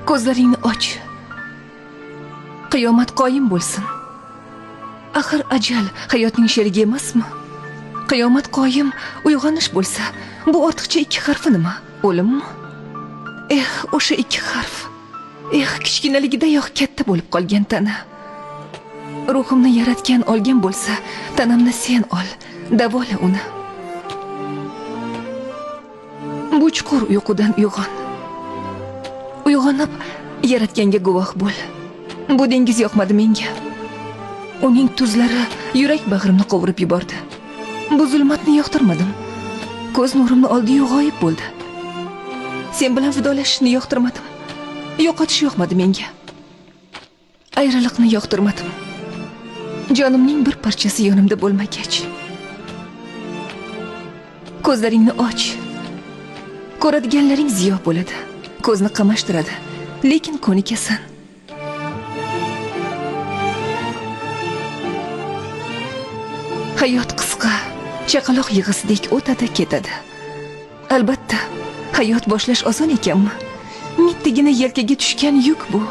Ko'zlaringni och. Qiyomat qoyim bo'lsin. Axir ajal hayotning sherigi emasmi? Qiyomat qoyim uyg'onish bo'lsa, bu ortiqcha ikki harfi nima? O'limmi? Eh, o'sha ikki harf. Eh, kichkinaligidayoq katta bo'lib qolgan tana. Ruhimni yaratgan olgan bo'lsa, tanamni sen ol, davola uni. Bu chuqur uyqudan uyg'on. Uyg'onib, yaratganga guvoh bo'l. Bu dengiz yoqmadi menga. Uning tuzlari yurak bag'rimni qovurib yubordi. Bu zulmatni yoqtirmadim. Ko'z nurimni oldi-yu g'oyib bo'ldi. Sen bilan vidolashishni yoqtirmadim. Yo'qotish yoqmadi menga. Ayriliqni yoqtirmadim. Jonimning bir parchasi yonimda bo'lmagach. Ko'zlaringni och. Ko'radiganlaring ziyo bo'ladi. Ko'zni qamashtiradi, lekin ko'nikasan. Hayot qisqa, chaqaloq yig'isidek o'tadi, ketadi. Albatta, hayot boshlash oson ekanmi? Mittigina yelkaga tushgan yuk bu.